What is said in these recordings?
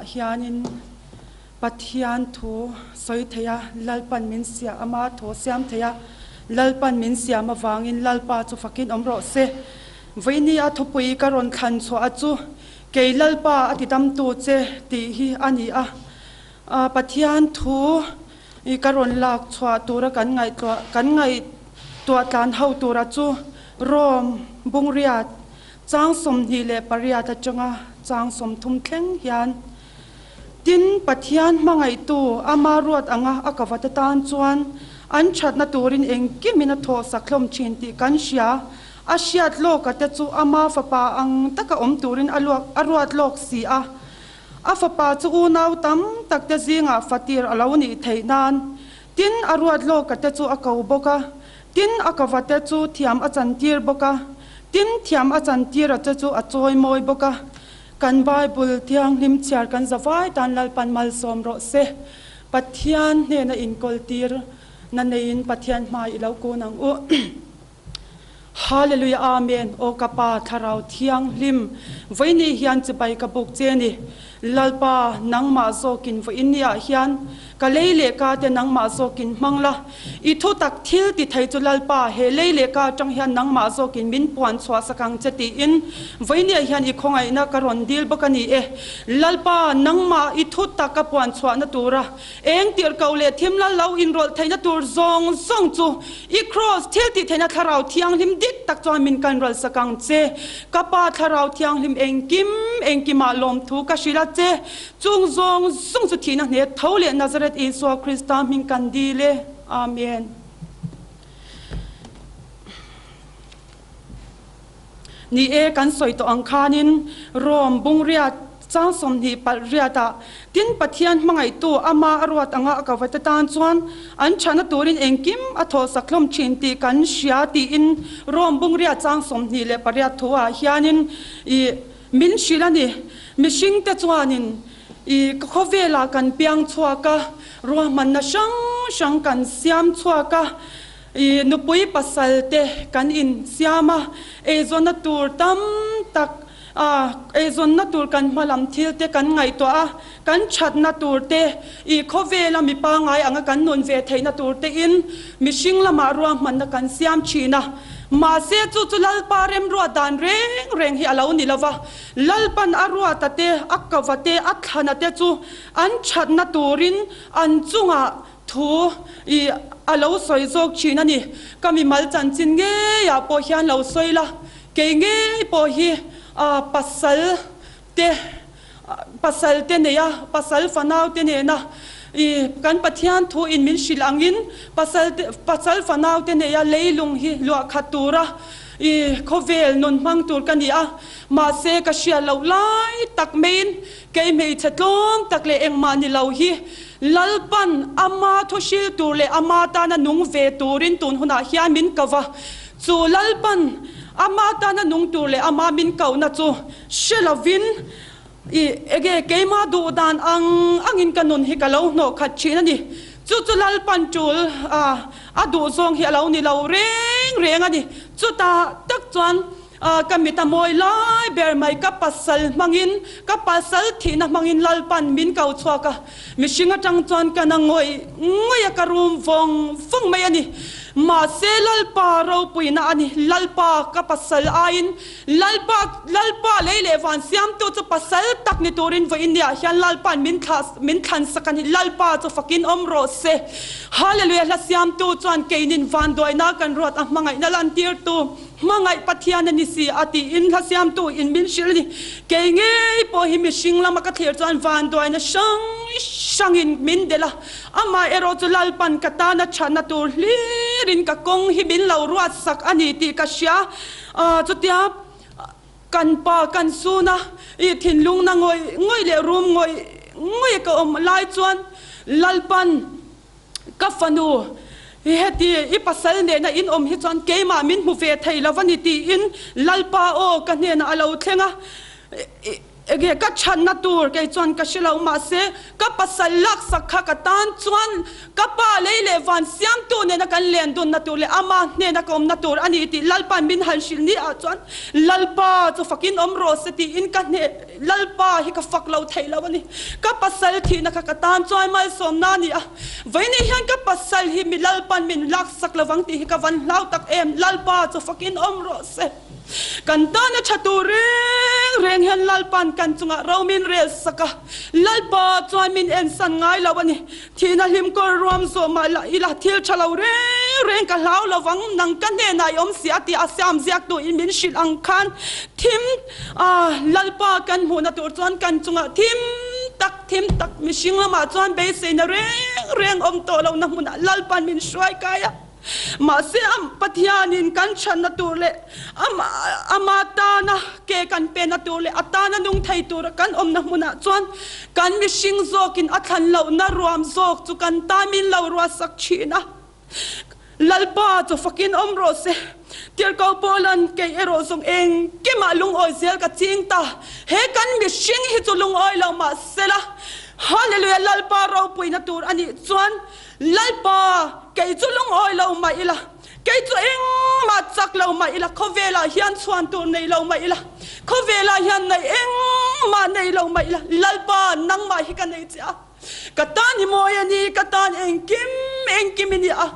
hianin Pathian thu sawi thei a, Lalpan min siam ama thaw siam thei a, Lalpan min siam avangin Lalpa chu fakin awm rawh se. Vawiini a thupui ka rawn thlan chhuah a chu Kei Lalpa a ti damtu che tih hi a ni a. Pathian thu i ka rawn lak chhuah tura kan ngaihtuah kan ngaihtuah tlan ho tura chu Rome bungriat chang 28 atanga chang 30 thleng hian tin Pathian hmangaihtu ama ruat anga a kavate tan chuan an thatna turin engkimin a thawh sak hlawm thin tih kan hria. A hriat lawka te chu ama fapa ang taka awm turin a luak a ruat lawk si a. A fapa chu unau tam tak te zingah fatir a lo nih theih nan tin a ruat lawka te chu a ko bawk a, tin a kava te chu thiam a chantir bawk a, tin thiam a chantir a te chu a chawi mawi bawk a. Kan Bible thianghlim chhiar kan zavai tan Lalpan malsawm rawh se. Pathian hnena inkawltir na neiin Pathian hmai i lo kun ang u. Hallelujah Amen Aw ka Pa Thlarau Thianghlim vawiini hian chibai ka buk che ni. Lalpa nangmah zawkin vawiini ah hian ka lei leh ka te nangmah zawkin hmang la. I thu tak thil ti thei chu Lalpa he lei leh ka atang hian nangmah zawkin min puan chhuah sak ang che tiin vawiini ah hian i khawngaihna ka rawn dil bawk a ni e. Lalpa nangmah i thu tak ka puan chhuahna tura Eng tirhkoh leh thim lal lo inrawlh theihna tur zawng zawng chu i Kraws thil tih theihna Thlarau Thianghlim dik tak chuan min kan rawlh sak ang che. Ka Pa Thlarau Thianghlim engkim engkimah lawmthu ka hrilh a che. Chung zawng zawng chu thihna hne tho leh Nazareth Isua Krista hming kan dil e. Amen. Ni e, kan sawi tawh ang khanin Rome bungriat chang 20 palh riatah tin Pathian hmangaihtu ama a ruat anga a kavate tan chuan an chhana turin engkim a thawh sak hlawm thin tih kan hria tiin Rome bungriat chang 28 thuah hianin i min hrilh a ni. Mihringte chuanin i khawvelah kan piang chhuak a, ruahmanna hrang hrang kan siam chhuak a, I nupui pasal te kan in siam a, eizawnna tur tam tak a, eizawnna tur kan hma lam thil te kan ngaihtuah a, kan thatna tur te, i khawvela mi pangai anga kan nun ve theihna tur te in mihring lamah ruahmanna kan siam thin a. Mahse chu chu Lalpa remruat dan reng reng hi a lo ni lova, Lalpan a ruata te, a kava te, a thlana te chu an thatna turin an chungah Thu i a lo sawi zawk thin a ni. Ka mimal chanchin ngeiah pawh hian lo sawi la, kei ngei pawh hi pasal te pasal te nei a, pasal fanau te nena i kan Pathian thu in min hrilh angin pasal te pasal fanau te nei a leilung hi luah khat tura i khawvel nun hmang tur ka ni a, mahse ka hriat loh lai tak maiin Kei hmeichhe tlawm tak leh engmah ni lo hi Lalpan ama thu hril tur leh ama tana nung ve turin tun hunah hian min ko va. Chu Lalpan ama tana nung tur leh ama min kohna chu hre lovin i ege keima duh dan ang angin ka nun hi ka lo hnawh khat thin a ni. Chu chu Lalpan tul a a duh zawng hi a lo ni lo reng reng a ni. Chutah tak chuan. Ka mit a mawi lai ber mai, ka pasal hmangin, ka pasal thihna hmangin Lalpan min ko chhuak a, mihring atang chuan ka na ngawih ngawih a, ka rum vawng vawng mai a ni. Mahse Lalpa ropuina a ni, Lalpa ka pasal aiin, Lalpa, Lalpa lei leh van siamtu chu pasal tak ni turin vawiin niah hian Lalpa'n min thlah, min thlan sak a ni, Lalpa chu fakin awm rawh se. Hallelujah hla siamtu chuan keinin vanduaina kan ruat a hmangaihna lantirtu, Hmangaih Pathian a ni si a tiin hla siamtu in min hrilh a ni. Kei ngei pawh hi mihring lama ka thlir chuan vanduaina hrang hrangin min delh a, amah erawh chu Lalpan ka tana thatna tur hlirin ka kawng hi min lo ruat sak a ni tih ka hria. Chutia kan pa kan suna i thinlungna ngawih ngawih leh rum ngawih ngawih ka awm lai chuan Lalpan Ka fanu, heti i pasal nena in awm hi chuan keimah min hmu ve thei lo a ni tiin Lalpa aw ka hnenah a lo thleng a. Enge ka chhanna tur kei chuan ka hre lo, mahse ka pasal laksak kha ka tan chuan ka pa lei leh van siamtu nena kan len dunna tur leh ama hnena ka awmna tur a ni tih Lalpa'n min han hrilh ni ah chuan Lalpa chu fakin awm rawh se tiin ka hneh Lalpa hi ka fak lo theih lo a ni. Ka pasal thihna kha ka tan chuan malsawmna a ni a, vawiin hian ka pasal hi mi Lalpa'n min laksak lovang tih hi ka van hlau tak em, Lalpa chu fakin awm rawh se. Kan tana tha tur reng reng hian Lalpa'n kan chungah ro min rel sak a, Lalpa chuan min ensan ngai lo a ni. Thihna hlim kawr ruam zawh mah lah ila thil tha lo reng reng ka hlau lo vang, nang ka hnenah i awm si a tih a siam ziaktu in min hrilh ang khan thim a Lalpa kan hmuhna tur chuan kan chungah thim tak thim tak mihring lamah chuan beiseina reng reng awm tawh lohna hmunah Lalpa'n min hruai kai a. Mahse, a Pathianin kan chhanna tur leh Ama tana ke kan pena tur leh a tana nung thei tura kan awmna hmunah chuan kan mihring zawkin a thlan lohna ruam zawk chu kan tan min lo ruahsak thin a. Lalpa chu fakin awm rawh se. Tirhkoh Paula'n kei erawh zawng engkimah lungawi zel ka ching ta. He kan mihring hi chu lungawi lo mahsela, Hallelujah, Lalpa ropuina tur a nih chuan Lalpa, kei chu lungawi lo mah ila, kei chu engmah chak lo mah ila, khawvelah hian chhuan tur nei lo mah ila, khawvelah hian nei engmah nei lo mah ila, Lalpa, nangmah hi ka nei che a, ka tan i mawi a ni, ka tan engkim engkim i ni a,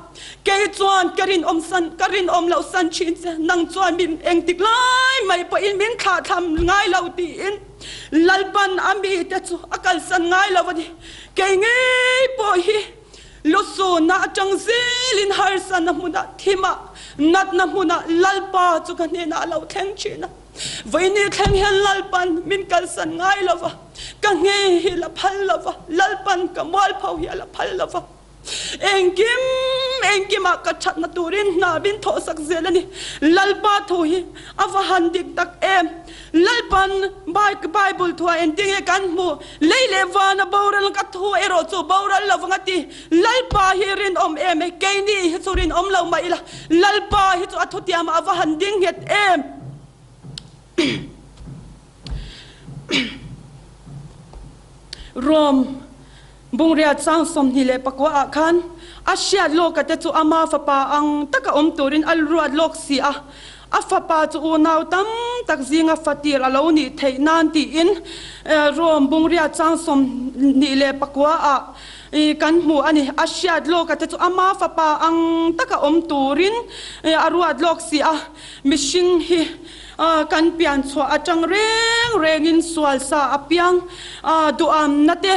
kei chuan ka rinawm san, ka rinawm loh san thin che, nang chuan min engtik lai mai pawhin min thlahthlam ngai lo tiin Lalpan a mite chu a kalsan ngai lo a ni. Kei ngei pawh hi lusunna atang zelin harsana hmunah thimah natna hmunah Lalpa chu ka hnenah a lo thleng thin a. Vawiini thleng hian Lalpan min kalsan ngai lo va, ka nghei hi la phal lo va, Lalpan ka mualpho hi a la phal lo va. Engkim engkimah ka thatna turin hna min thawhsak zel a ni. Lalpa thu hi a va han dik tak em! Lalpan Bible thua engtinge kan hmu? Lei leh vana boral ka thu erawh chu boral lo vang a ti. Lalpa hi rinawm em e, keini hi chu rinawm lo mah ila, Lalpa hi chu a thutiamah a va han ding nghet em! Rom Bungria chang 24 ah khan a hriat lawka te chu ama fapa ang taka awm turin a ruat lawk si a, a fapa chu unau tam tak zinga fatir a lo nih theih nan tiin Rom Bungria chang 29 ah kan hmu a ni. A hriat lawka te chu ama fapa ang taka awm turin a ruat lawk si a, mihring hi Kan pian chhuah atang reng rengin sual sa a piang duhamna te,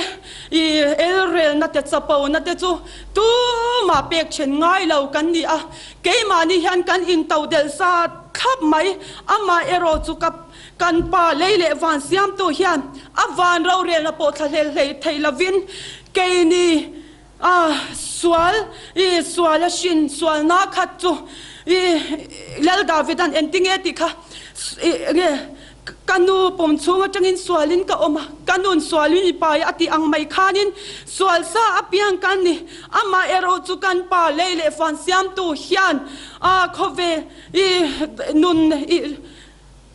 elrelna te, chapona te chu tumah pek then ngai lo kan ni a. Keimahni hian kan intodelh sa thlap mai. Amah erawh chu ka kan pa lei leh van siamtu hian a van rorelna pawh thlahlel hlei thei lovin keini A sual i sual a hrin sualna khat chu i Lal Davida'n engtinge tih kha i nge ka nu pum chhung atangin sualin ka awm a, ka nun sualin i pai a tih ang mai khanin sual sa apiang kan ni. Amah erawh chu kan pa lei leh fan siamtu hian a khawvel i nun i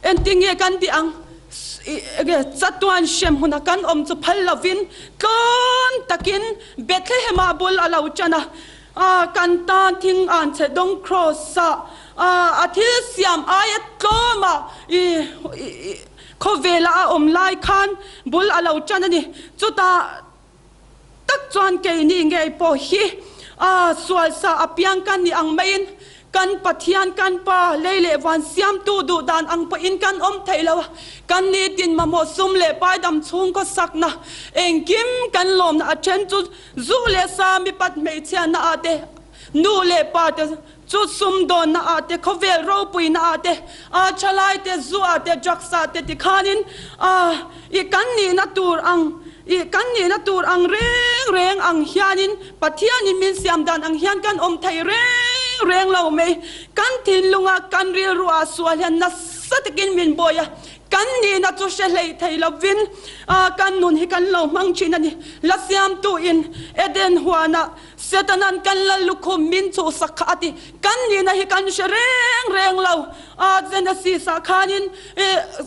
Engtinge kan tih ang? Chatuan hrem huna kan awm chu phal lovin tlawm takin Bethlehem-ah bul a lo ṭan a. Kan tan thing an chhe dawng Kraws-ah a thil siam aia tlawma khawvela a awm lai khan bul a lo ṭan a ni. Chutah Tak chuan keini ngei pawh hi a sual sa apiang kan ni ang maiin kan Pathian kan Pa lei leh van siamtu duh dan ang pawhin kan awm theih lo a, kan nitin mamawh sum leh paidam chhungkaw sakna engkim kan lawmna a then chu zu leh sa mipat hmeichhiatna ah te nu leh pa te Chu sumdawnna ah te, khawvel ropuina ah te, a thalai te, zu ah te, drugs ah te tikhanin a i kan nihna tur ang i kan nihna tur ang reng reng ang hianin Pathianin min siam dan ang hian kan awm thei reng reng lo mai. Kan thinlunga kan rilru ah sual hian nasa takin min bawi a. Kan nihna chu hre hlei thei lovin kan nun hi kan lo hmang thin a ni. La siamtuin Eden huanah Setanan kan lal lukhum min chhuhsak kha a ti. Kan nihna hi kan hre reng reng lo. Genesis-ah khanin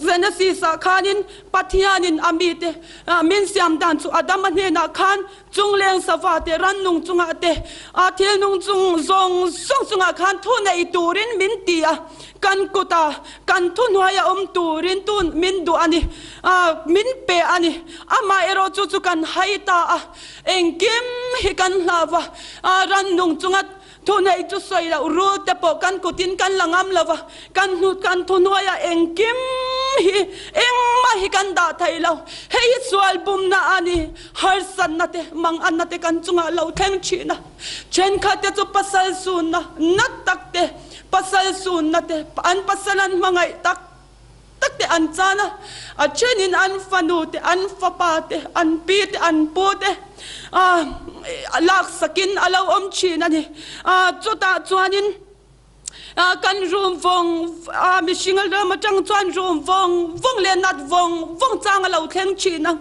Genesis-ah khanin Pathianin a mite min siam dan chu Adama hnenah khan Chungleng sava te, rannung chungah te, a thil nung chung zawng zawng chungah khan thu nei turin min ti a, kan kuta kan thuhnuaia awm turin tun min duh a ni, min pe a ni. Amaherawh chu chu kan hai ta a, engkim hi kan hlau va, rannung chunga Thunei chu sawi loh rul te pawh kan kutin kan la ngam lo va, kan hnu kan thuhnuaiah engkim hi engmah hi kan dah thei lo. Hei hi sual bumna a ni, harsatna te, manganna te kan chungah lo thleng thin a. Thenkhat te chu pasal sunna na tak te, pasal sunna te, an pasal an hmangaih tak tak te an chan a, a thenin an fanu te, an fapa te, an pi te, an pu te laksakin a lo awm thin a ni. Chutah chuanin kan room vawng, mihring ram atang chuan room vawng vawng leh nat vawng vawng chang a lo thleng thin a,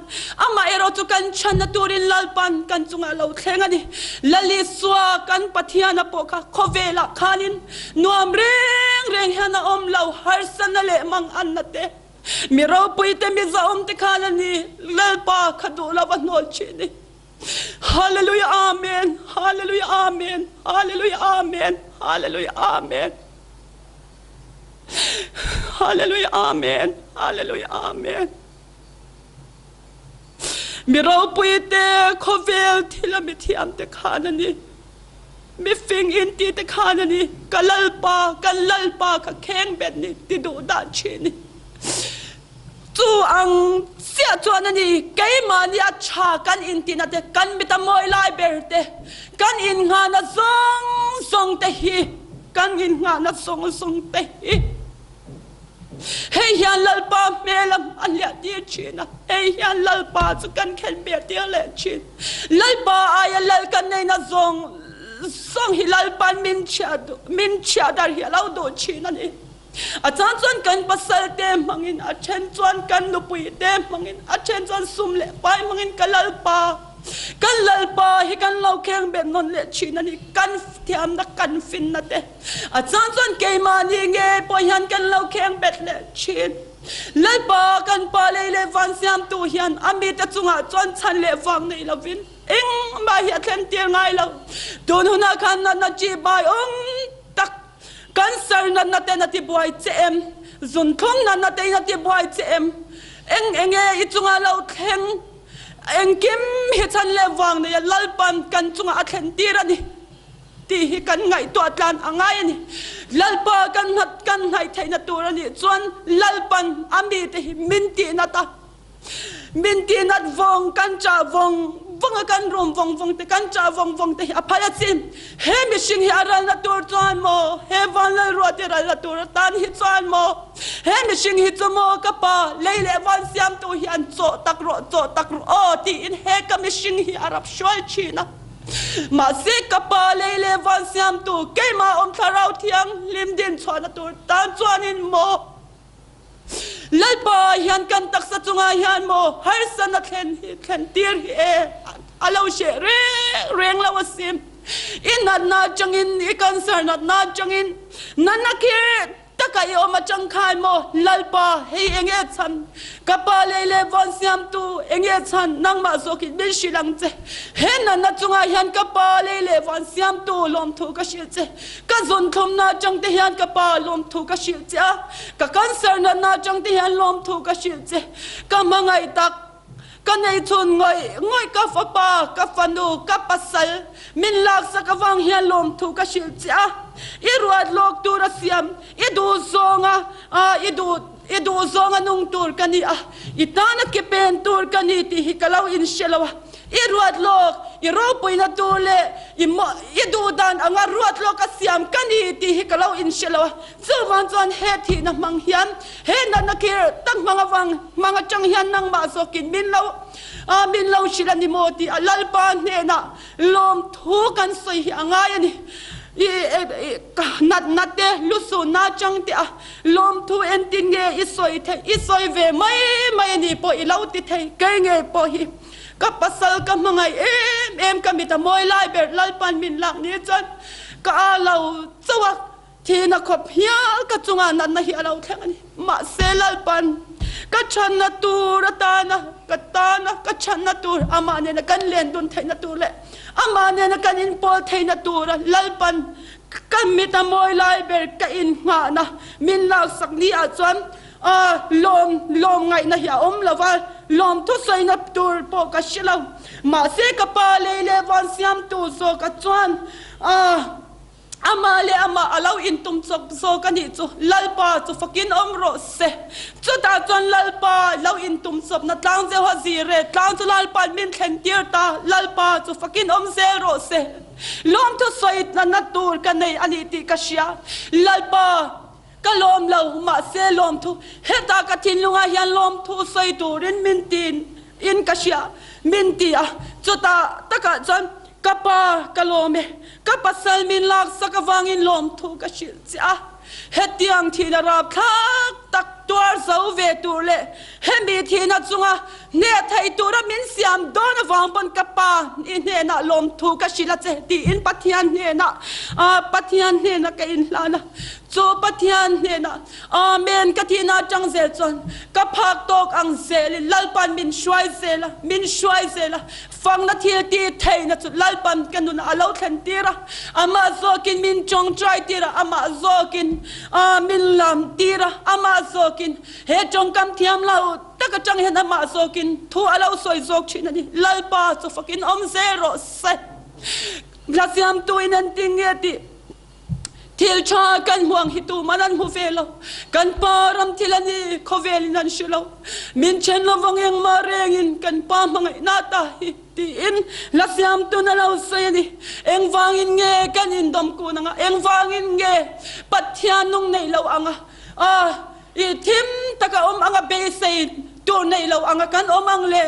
amaherawh chu kan chhanna turin Lalpan kan chungah a lo thleng a ni. Lalisua kan Pathiana pawh kha khawvelah khanin Nuam reng reng hian a awm lo, harsana leh manganna te, mi ropui te, mi zahawm te khan a ni, Lalpa kha duh lo va hnawl thin ni. Hallelujah Amen, Hallelujah Amen, Hallelujah Amen, Hallelujah Amen. Hallelujah Amen, Hallelujah Amen. Mi ropui te, khawvel thil a mi thiam te khan a ni. Mi fing in ti te khan a ni. Ka Lalpa, kan Lalpa kha kheng bet ni ti duh dan thin ni. Chu ang chiah chuan a ni, keimahni a tha kan intina te, kan mit a mawi lai ber te, kan innghahna zawng zawng te hi, kan innghahna zawng zawng te hi. Hei hian Lalpa hmel a a hliah tir thin a, hei hian Lalpa chu kan khen ber tir leh thin. Lalpa aia lal kan neihna zawng zawng hi Lalpa'n min chhiah duh, min chhiah dar hi a lo duh thin a ni. A chang chuan kan pasal te hmangin, a then chuan kan nupui te hmangin, a then chuan sum leh pai hmangin ka Lalpa, kan Lalpa hi kan lo kheng bet nawn leh thin a ni. Kan thiamna, kan finna te. A chang chuan keimahni nge pawh hian kan lo kheng bet leh thin. Lalpa kan Pa lei leh van siamtu hian a mite chungah chuan chhan leh vang nei lovin engmah hi a thlen tir ngai lo. Tun hunah khan natna chi bai awm tak cancer natna ten a ti buai che em? Zunthlum natna tein a ti buai che em? Eng enge i chungah lo thleng? Engkim hi chhan leh vang neia Lalpa'n kan chungah a thlen tir a ni. Tih hi kan ngaihtuah tlan a ngai a ni. Lalpa kan nghat kan hnaih theihna tur a nih chuan Lalpan a mite hi min tihnat a, min tihnat vawng kan chah vawng vawng a, kan rum vawng vawng te, kan chah vawng vawng te hi a phal a chin. He mihring hi a ralna tur chuan maw, he Vanlalruati ralna tur atan hi chuan maw, he mihring hi chu maw ka pa lei leh van siamtu hian chawh tak rawh, chawh tak rawh aw tiin he ka mihring hi a rap hruai thin a. Mahse ka pa lei leh van siamtu keimah awm thlarau thianghlim din chhuahna tur tan chuanin maw Lalpa hian kan taksa chungah hian maw harsatna thlen hi thlen tir hi e a lo hreh reng reng lo asin. I natna atangin i cancer natna atangin natna khir Taka i awm atang khai maw Lalpa, hei enge chhan? Ka pa lei leh vawn siamtu enge chhan? Nangmah zawkin min hrilh ang che. He natna chungah hian ka pa lei leh vawn siamtu lawmthu ka hrilh che. Ka zunthlumna atang te hian ka pa lawmthu ka hrilh che a, ka cancer natna atang te hian lawmthu ka hrilh che. Ka hmangaih tak. Ka neichhun ngawih ngawih ka fapa, ka fanu, ka pasal min laksak avang hian lawmthu ka hrilh che a. I ruat lawk tur a siam, i duh zawnga i duh i duh zawnga nung tur ka ni a, i tana ke pen tur ka ni tih hi ka lo inhre lo a. I ruat lawk, i ropuina tur leh i i duh dan anga ruat lawk a siam ka ni tih hi ka lo inhre lo a. Chuvang chuan he thihna hmang hian he natna khir tak hmang avang hmang atang hian nangmah zawkin min lo min lo hrilh a ni maw tih a Lalpa hnenah lawmthu kan sawi hi a ngai a ni. I natna te, lusunna atang te a lawmthu entin nge i sawi theih? I sawi ve mai mai a ni pawh i lo ti thei. Kei ngei pawh hi ka pasal ka hmangaih em em, ka mit a mawi lai ber Lalpan min lak ni chuan ka a lo chauh a, thihna khawp hial ka chungah natna hi a lo thleng a ni. Mahse Lalpan ka chhanna tur atana ka tana ka chhanna tur amah nena kan len dun theihna tur leh amah nena kan inpawl theihna tura Lalpan ka mit a mawi lai ber ka innghahna min laksak ni ah chuan lawm lawm ngaihna hi a awm lo va, lawm thusawina tur pawh ka hre lo. Mahse ka pa lei leh van siamtu zawkah chuan Amah leh amah a lo intum chawp zawk a nih chu Lalpa chu fakin awm rawh se. Chutah chuan Lalpa lo intum chawpna tlang zeuha zir e, tlang chu Lalpa'n min thlen tir ta, Lalpa chu fakin awm zel rawh se. Lawmthu sawi na tur ka nei a nih tih ka hria. Lalpa, ka lawm lo, mahse lawmthu, hetah ka thinlungah hian lawmthu sawi turin min tin in ka hria, min ti a. Chutah takah chuan Ka pa, ka lawm e. Ka pasal min laksak avangin lawmthu ka hrilh che a. Hetiang thihna rapthlak tak tuar zo ve tur leh hemi thihna chunga hneh thei tura min siam dawn avang pawn ka pa i hnenah lawmthu ka hrilh a che tiin Pathian hnenah Pathian hnenah ka inhlan a. Chu Pathian hnenah Amen ka thihna atang zel chuan ka phak tawk ang zelin Lalpan min hruai zel a, min hruai zel a. Fakna thil tih theihna chu Lalpan ka nunah a lo thlen tir a, amah zawkin min tawngtai tir a, amah zawkin min lam tir a, amah zawkin he tawngkam thiam lo tak atang hian amah zawkin thu a lo sawi zawk thin a ni. Lalpa chu fakin awm zel rawh se. Hla siamtuin an ti nge tih Thil tha kan hmu ang hi tuman an hmu ve lo. Kan pa ram thil a ni, khawvelin an hre lo. Min then lovang engmah rengin kan pa hmangaihna ta hi tiin hla siamtun a lo sawi a ni. Engvangin nge kan indawm kun anga, engvangin nge Pathian nung neih lo anga, a i thim taka awm anga beisei tur neih lo anga kan awm ang le?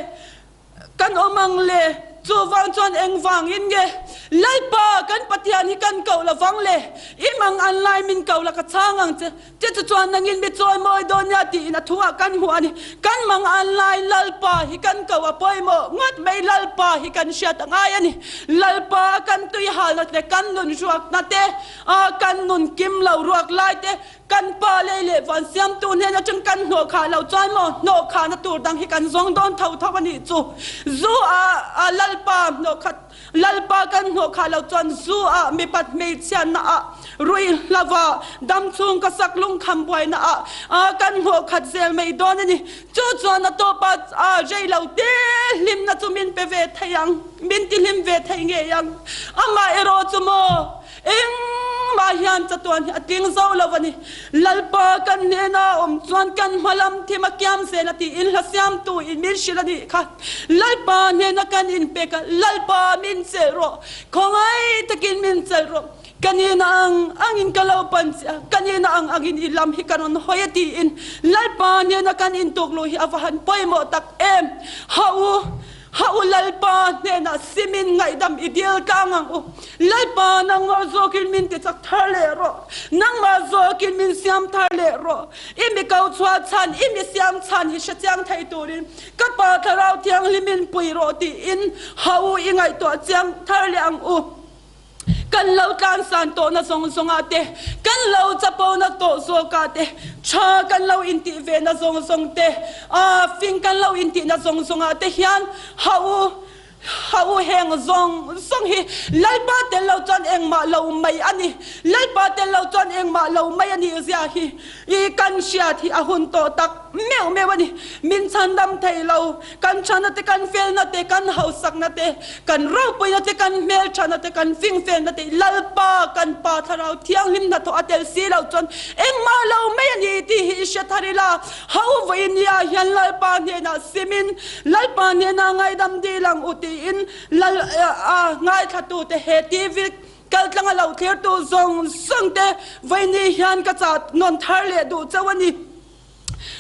Kan awm ang le, chuvang chuan engvangin nge Lalpa kan Pathian hi kan koh lovang le, i mang an lai min koh la ka chhang ang che, che chu chuan nangin mi chawi mawi dawn nia tiin a thungah kan hmuh a ni. Kan mang an lai Lalpa hi kan koh a pawimawh ngawt mai, Lalpa hi kan hriat a ngai a ni. Lalpa kan tui halna te, kan nun ruakna te, kan nun kim lo ruak lai te, Kan pa lei leh van siamtu hnen atang kan hnawh khah lo chuan maw hnawh khahna tur dang hi kan zawng dawn tho tho a nih chu. Zu ah Lalpa hnawh khat Lalpa kan hnawh khah lo chuan zu ah mipat hmeichhiatna ah ruih hlava dam chhung ka sak lungkham buaina ah kan hnawh khat zel mai dawn a ni. Chu chuan a tawpah rei lo te hlimna chu min pe ve thei ang, min ti hlim ve thei ngei ang. Amah erawh chu maw Engmah hian chatuan hi a tling zo lo a ni. Lalpa kan hnena awm chuan kan hma lam thim a kiam zel a tiin hla siamtu in min hrilh a nih kha. Lalpa hnena kan inpek a, Lalpa min chelh rawh, khawngaih takin min chelh rawh, ka nihna ang angin ka lo pan che a, ka nihna ang angin i lam hi ka rawn hawi a tiin Lalpa hnena kan intukluh hi a va han pawimawh tak em. Ha u. Ha u Lalpa hnenah simin ngaihdam i dil tlang ang u. Lalpa nangmah zawkin min ti chak thar leh rawh. Nangmah zawkin min siam thar leh rawh. I mi ko chhuah chhan, i mi siam chhan hi hre chiang thei turin ka Pa Thlarau Thianghlim in pui rawh tiin ha u i ngaihtuah chiang thar leh ang u. Kan lo tlansan tawhna zawng zawngah te, kan lo chapona tawh zawkah te, tha kan lo intih vena zawng zawng te, aa fing kan lo intihna zawng zawngah te hian ha u, ha u heng zawng zawng hi Lalpa tel lo chuan engmah lo mai a ni. Lalpa tel lo chuan engmah lo mai a nih zia hi i kan hriat hi a hun tawh tak meuh meuh a ni. Min chhandam thei lo. Kan thana te, kan felna te, kan hausakna te, kan ropuina te, kan hmelthana te, kan fingfelna te, Lalpa kan Pa Thlarau Thianghlim hnathawh a tel si lo chuan engmah lo mai a ni tih hi i hre thar ila. Ho vawinia hian Lalpa hnenah simin, Lalpa hnenah ngaidam dil ang u tiin Lal a ngaithlatute he TV kaltlanga lo thlirtu zawng zawng te vawiini hian ka chah nawn thar leh duh chauh a ni.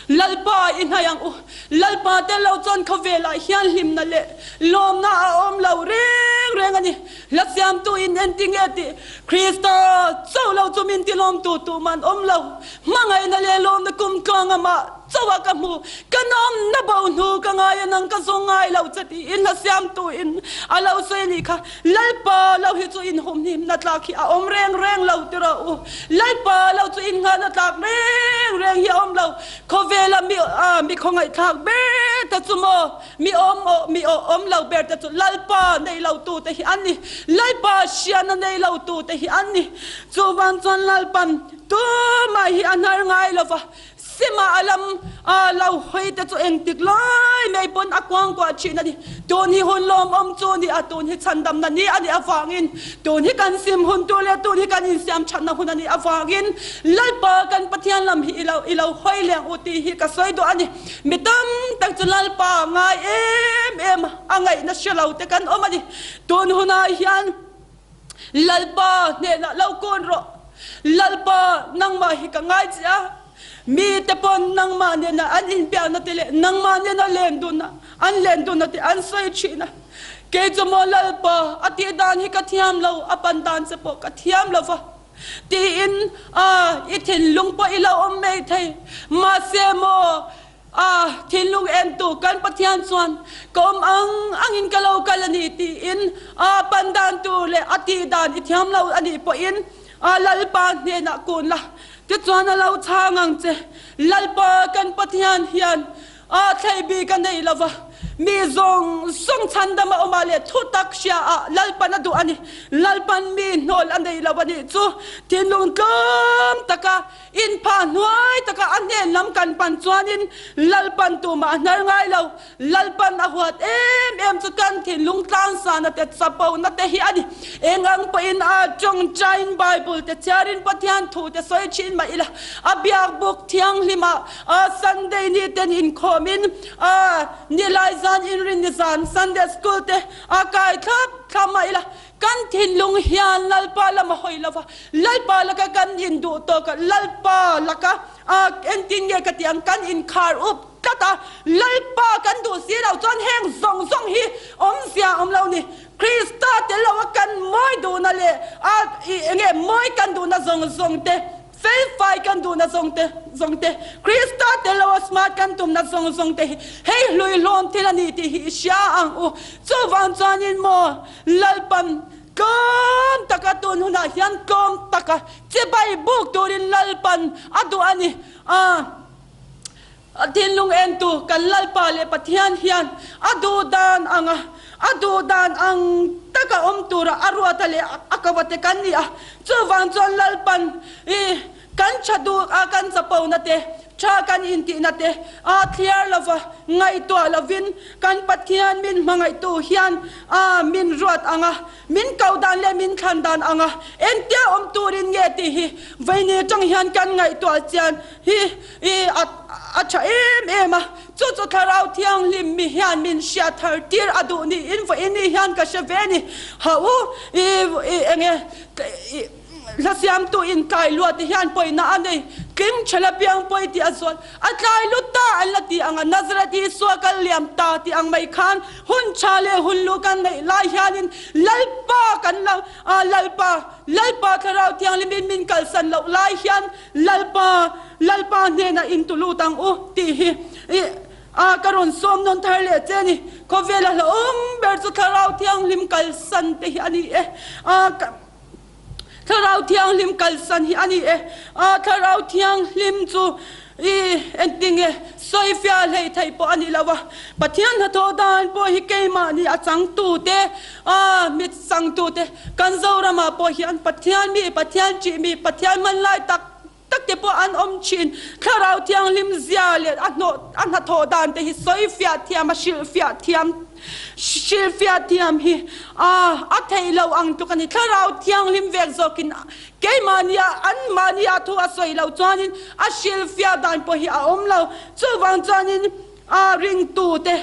Lalpa i hnaih ang u. Lalpa tel lo chuan khawvelah hian hlimna leh lawmna a awm lo reng reng a ni. a ni. Hla siamtu in enti nge tih Krista chauh lo chu min tilawmtu tuman awm lo. Hmangaihna leh lawmna kum tluang amah chauh ah ka hmu. Ka nawmna bo hnu ka ngai a nang ka zawng ngai lo che tiin hla siamtu in a lo sawi a nih kha. Lalpa lo hi chu inhumhimna tlak hi a awm reng reng lo ti rawh u. Lalpa lo chu innghahna tlak reng reng hi a awm lo. Khawvela mi mi khawngaihthlak ber te chu maw? Mi awm aw mi aw awm lo ber te chu Lalpa nei lo tu te hi an ni. Lalpa hriatna nei lo tu te hi an ni. Chuvang chuan Lalpan tumah hi a hnar ngai lo va, Sima a lam a lo hawi te chu engtik lai mai pawn a kuangkuah thin a ni. Tun hi hun lawmawm chu ni a, tun hi chhandamna ni a nih avangin, tun hi kan sim hun tur leh tun hi kan insiam thatna hun a nih avangin Lalpa kan Pathian lam hi i lo i lo hawi leng u tih hi ka sawi duh a ni. Mi tam tak chu Lalpa ngai em em a ngaihna hre lo te kan awm a ni. Tun hunah hian Lalpa hnenah lo kun rawh. Lalpa nangmah hi ka ngai che a, mi te pawn nangmah nena an inbiakna te leh nangmah nena len dunna an len dunna te an sawi thin a. Kei chu maw Lalpa a tih dan hi ka thiam lo, a pan dan che pawh ka thiam lo va. Tiin a i thinlung pawh i lo awm mai thei. Mahse maw a thinlung entu kan Pathian chuan ka awm ang angin ka lo kal a ni tiin a pan dan tur leh a tih dan i thiam lo a nih pawhin a Lalpa hnenah kun la, tichuan a lo chhang ang che. Lalpa kan Pathian hian A thlei bik a nei lo va, mi zawng zawng chhandam a awm a leh thutak hria ah Lalpan a duh a ni. Lalpan mi hnawl a nei lo a nih chu thinlung tlawm taka inphah hnuai taka a hnen lam kan pan chuanin Lalpan tumah a hnar ngai lo. Lalpan a huat em em chu kan thinlung tlangsana te chapona te hi a ni. Eng ang pawhin a tawngtain Bible te chhiarin Pathian thu te sawi thin mah ila a biakbuk thianghlimah A Sunday ni ten inkhawm in a nilai zan inrin ni zan Sunday school te a kai thlap thlap mah ila kan thinlung hian Lalpa lam a hawi lova Lalpa laka kan induh tawk a Lalpa laka a engtin nge ka tih ang kan inkhar up tlat a Lalpa kan duh si lo chuan heng zawng zawng hi awmzia awm lo ni Krista tel lo a kan mawi duhna leh a enge mawi kan duhna zawng zawng te Felfai kan duhna zawng te zawng te, Krista tel lo a smart kan tumna zawng zawng te hi hei hlui hlawm thil a ni tih hi i hria ang u. Chuvang chuanin maw Lalpan tlawm taka tun hunah hian tlawm taka chibai buk turin Lalpan a duh a ni. A thinlung entu kan Lalpa leh Pathian hian a duh dan anga a duh dan ang taka awm tura a ruata leh a kawate kan ni a. Chuvang chuan Lalpan i kan tha duh a kan chapona te, tha kan intihna te a thliar lova ngaihtuah lovin kan Pathian min hmangaihtu hian a min ruat anga Min ko dan leh min thlan dan anga engtia awm turin nge tih hi vaini atang hian kan ngaihtuah chian hi i a a tha em em a, chu chu Thlarau Thianghlim mi hian min hriat thar tir a duh niin vaini hian ka hre ve ni. Ha u i i enge i hla siamtu in tlai luat ti hian pawina a nei tling thela piang pawi tih a zual A tlai lut ta an la ti ang a, Nazareth Isua kal liam ta tih ang mai khan hun tha leh hun lu kan neih lai hianin Lalpa kan la a, Lalpa, Lalpa Thlarau Thianghlimin min kalsan loh lai hian Lalpa, Lalpa hnenah in tu lut ang u tih hi i a ka rawn sawm nawn thar leh che a ni. Khawvela hlauhawm ber chu Thlarau Thianghlim kalsan te hi a ni e. A ka. Thlarau Thianghlim kalsan hi a ni e. A Thlarau Thianghlim chu i engtinge sawifiah hlei theih pawh a ni lo a. Pathian hnathawh dan pawh hi keimahni a changtute, a mit changtute kan Zoramah pawh hian Pathian mi, Pathian ṭih mi, Pathian hmanlai tak tak te pawh an awm thin. Thlarau Thianghlim zia leh a hnawh a hnathawh dan te hi sawifiah thiam a hrilhfiah thiam hrilhfiah thiam hi a a theih loh ang tluk a ni. Thlarau Thianghlim vek zawkin keimahnia anmahnia thu a sawi loh chuanin a hrilhfiah dan pawh hi a awm lo. Chuvang chuanin A ringtute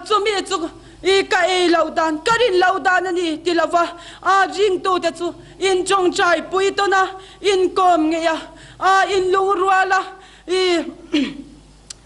chumi chu i ka ei loh dan, ka rin loh dan a ni ti lova, a ringtute chu in tawngtai pui tawn a, in kawm ngei a, a in lungrual a, i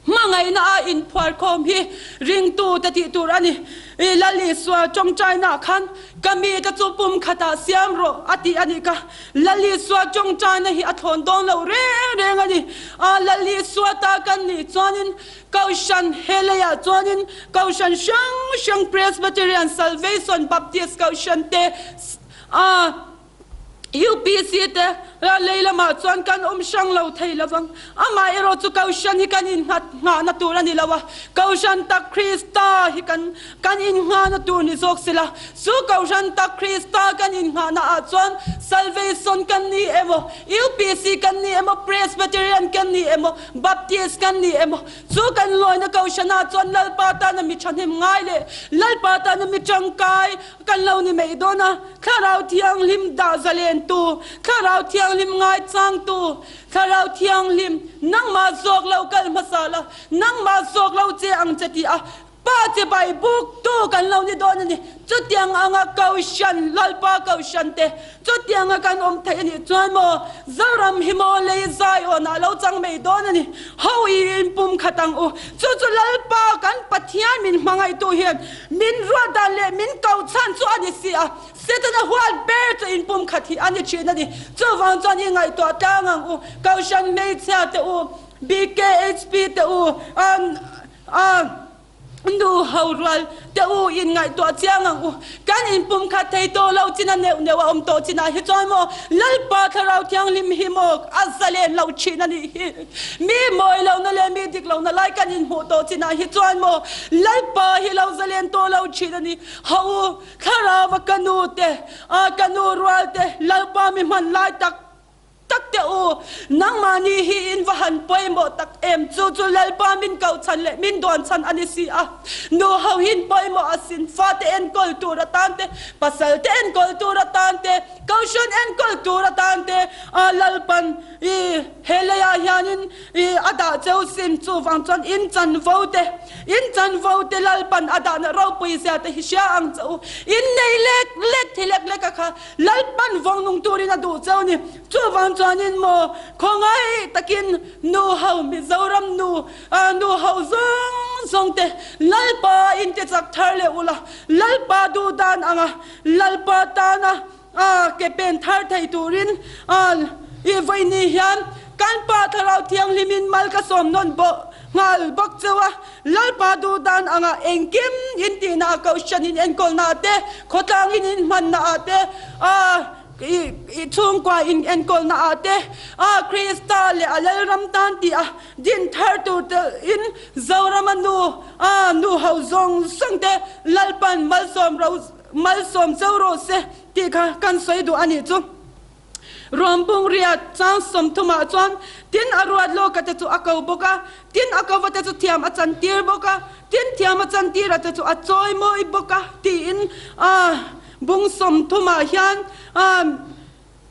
Hmangaihna a inphuarkhawm hi ringtute tih tur a ni. I Lal Isua tawngtainaah khan ka mite chu pum khatah siam rawh a ti a nih kha. Lal Isua tawngtaina hi a thlawn dawn lo reng reng a ni. A Lal Isua ta kan nih chuanin Kohhran he leiah chuanin Kohhran hrang hrang Presbyterian, Salvation, Baptist Kohhran te a UPC te lei lamah chuan kan awm hrang lo thei lo vang. Amaherawh chu Kohhran hi kan innghat nghahna tur a ni lo a, Kohhran tak Krista hi kan kan innghahna tur ni zawk sela, chu Kohhran tak Krista kan innghahna ah chuan Salvation kan ni emaw, UPC kan ni emaw, Presbyterian kan ni emaw, Baptist kan ni emaw, chu kan lawina Kohhran ah chuan Lalpa tana mi thahnem ngai leh Lalpa tana mi tangkai Kan lo ni mai dawn a, Thlarau Thianghlim dah zalentu, Thlarau Thianghlim ngaichangtu, Thlarau Thianghlim nangmah zawk lo kal hmasa la, nangmah zawk lo che ang che tih a Pa che bai buktu kan lo ni dawn a ni. Chutiang anga Kohhran, Lalpa Kohhran te chutianga kan awm theih a nih chuan maw Zoram hi maw lei Zion-ah lo chang mai dawn a ni. Ho i inpum khat ang u. Chu chu Lalpa kan Pathian min hmangaihtu hian Min ruat dan leh min ko chhan chu a ni si a, Setana huat ber chu inpum khat hi a ni thin a ni. Chuvang chuan i ngaihtuah tlang ang u, Kohhran hmeichhia te u, BKHP te u, nu ho rual te u in ngaihtuah chiang ang u. Kan inpum khat thei tawh lo chin a neuh neuh a awm tawh chinah hi chuan maw Lalpa Thlarau Thianghlim hi maw a zalen lo thin a nih hi. Mi mawi lohna leh mi dik lohna lai kan inhmuh tawh chinah hi chuan maw Lalpa hi lo zalen tawh lo thin a ni. Hau u, Thlarauva ka nu te, a ka nu rual te, Lalpa mi hman lai tak tak te u, nangmahni hi in va han pawimawh tak em? Chu chu Lalpa min koh chhan leh min dawn chhan a ni si a. Nu ho hi in pawimawh asin, fate enkawl tur atan te, pasal te enkawl tur atan te, Kohhran enkawl tur atan te Lalpan i he leiah hianin i a dah cheu sin chuvang chuan in chanvo te in chanvo te Lalpan a dahna ropui zia te hi hria ang che u. In nei lek lek thi lek lek a kha Lalpan vawng nung turin a duh cheu ni. Chuvang chuanin maw khawngaih takin nu ho Mizoram nu nu ho zawng zawng te Lalpa in ti chak thar leh ula Lalpa duh dan anga Lalpa tana ke pen thar thei turin i vawiini hian kan Pa Thlarau Thianghlimin mal ka sawm nawn bawk nghal bawk cheu a. Lalpa duh dan anga engkim intihna a kohhran in enkawlna ah te, khawtlang in inhmanna ah te, i chhungkua in enkawlna ah te, Krista leh a Lalram tan tih a din thar tur te in Zorama nu nu ho zawng zawng te Lalpan malsawm ro Malsawm cheu rawh se tih kha kan sawi duh a nih chu. Ruambung riat chang sawmthumah chuan tin a ruat lawka te chu a ko bawk a, tin a kova te chu thiam a chantir bawk a, tin thiam a chantira te chu a chawi mawi bawk a tiin bung sawmthumah hian